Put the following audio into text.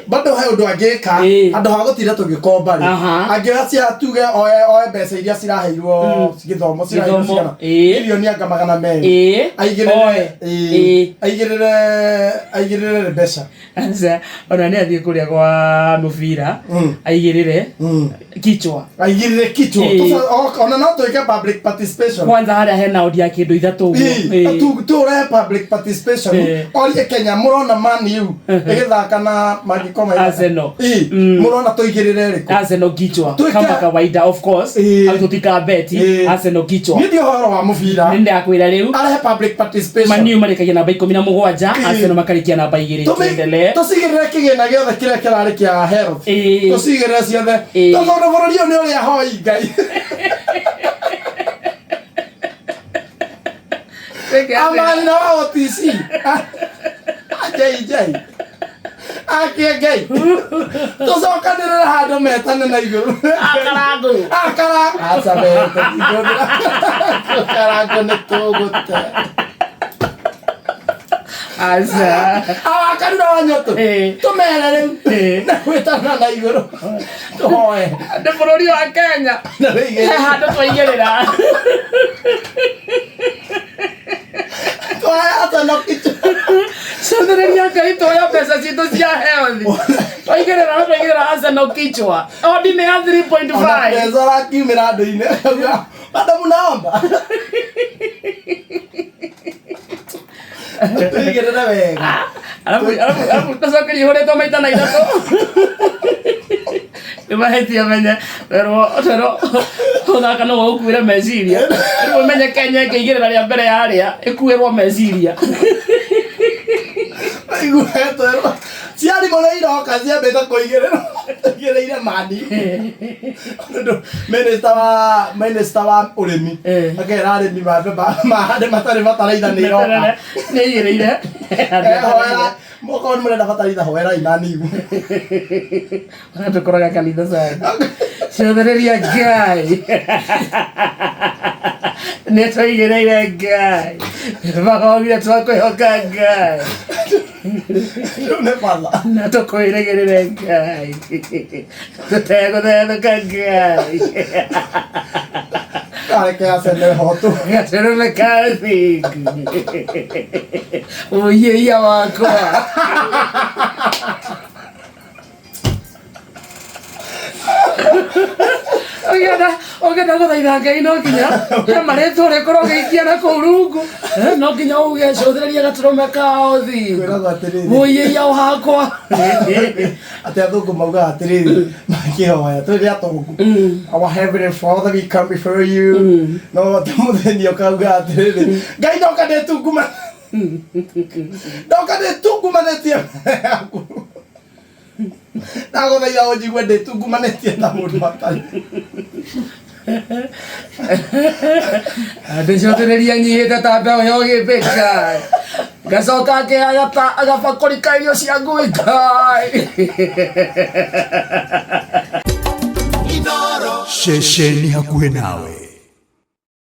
Bado he ũndũ angĩka handũ ha gũtinda tũgĩkomba rĩ, angĩoya cia tuge oe mbeca iria ciraheirwo gĩthomo, ciraheirwo Gĩthomo, cigana, milioni anga 200, aigĩrĩre Oe. Aigĩrĩre mbeca. Aca, ona nĩ athiĩ kũrĩa kwa mũbira aigĩrĩre kichwa. Aigĩrĩre kichwa. Ona no twĩke public participation. Kwanza harĩa hena ondi ya kĩndũ ithatũ ũguo. Tũrehe public participation, orie Kenya mũrona Man U ĩgĩthaka na mangĩkorwo magĩthaka. Arsenal. Mũrona tũigĩrĩre ĩrĩkũ? Arsenal kichwa kama kawaida, of course. Au tũtikabeti Arsenal kichwa. Niĩ ndi ũhoro wa mũbira. Nĩ ndakwĩra rĩu. Arehe public participation. Man U marĩkagia namba 17, Arsenal makarĩkia namba 2. Tuendelee. Tũcigĩrĩre kĩgĩna gĩothe kĩrĩa kĩrarĩ kĩa health, tũcigĩrĩre ciothe, tondũ bũrũri ũyũ nĩ ũrĩa hoi Ngai. Amani na wa OTC JJ akie Ngai tũcokanĩrĩre handũ metane na igũrũ. Akarango. Akara aca mete karango nĩ tũgũte. Aca. Awakarura wa nyoto. Tũmere rĩu na gwĩtana na igũrũ tũhoe. Nĩ bũrũri wa Kenya. Na wĩigĩrĩre. He handũ twaigĩrĩra. Twoya Arsenal kichwa. Cothereria Ngai tuoya mbeca citũ cia health. Twaigĩrĩra Arsenal kichwa. Odi nĩ ya 3.5. Ona pesa arakiumĩra andũ-inĩ akauga, "Madam, naomba tũigĩrĩre wega." Alafu tũcokerie hũrĩtwo maita na ithatũ. Nĩ mahĩtia menye werwo twerwo ũthaka no ũkuĩre meciria. Rĩu ũmenye Kenya ĩngĩigĩrĩra rĩa mbere yarĩa ĩkuĩrwo meciria. Aigua ciarimũ nĩ iroka ciambĩte kũigĩrĩrwo igĩrĩire mani tondũ minister wa ũrĩmi akera arĩmi mambe mahande matarĩ bataraitha nĩ iroka. Nĩ igĩrĩire. Hoera mokorwo nĩ mũrenda bataraitha, hoerai maniu. Ona tũkoraga kanitha sana. Cothereria Ngai. Nĩ twaigĩrĩire Ngai. Magogire twakwĩhoka Ngai. Rĩu nĩ batha. Na tũkwĩrĩgĩrĩre Ngai. Tũtegũthethũka Ngai. Areke acene hotu. Gatũrũme ka thingu. Ũiyĩia wakwa. Ũngĩenda gũthaitha Ngai no nginya he marĩtwa ũrĩkorwo ũgĩikia na kũu rungu. No nginya uge cũthĩrĩria gatũrũme ka ũthingu. Kwĩragwo atĩrĩrĩ. Mũiyĩia wakwa. Atĩ athũngũ maugaga atĩrĩrĩ makĩhoya, tũrĩ atongu, "Our heavenly Father, we come before you," no atĩ mũthĩni ũkauga atĩrĩrĩ, "Ngai, ndoka ndĩtunguma, ndoka ndĩtungumanĩtie mbere yaku, ndagũthaitha ũnjigue ndĩtungumanĩtie ta mũndũ atarĩ." Ndĩcothereria nyihĩte ta mbeũ ya ũgĩmbĩ Ngai. Ngacoka ngĩaga ta gabakũri ka irio cia ngui Ngai. Ceceni hakuhĩ nawe.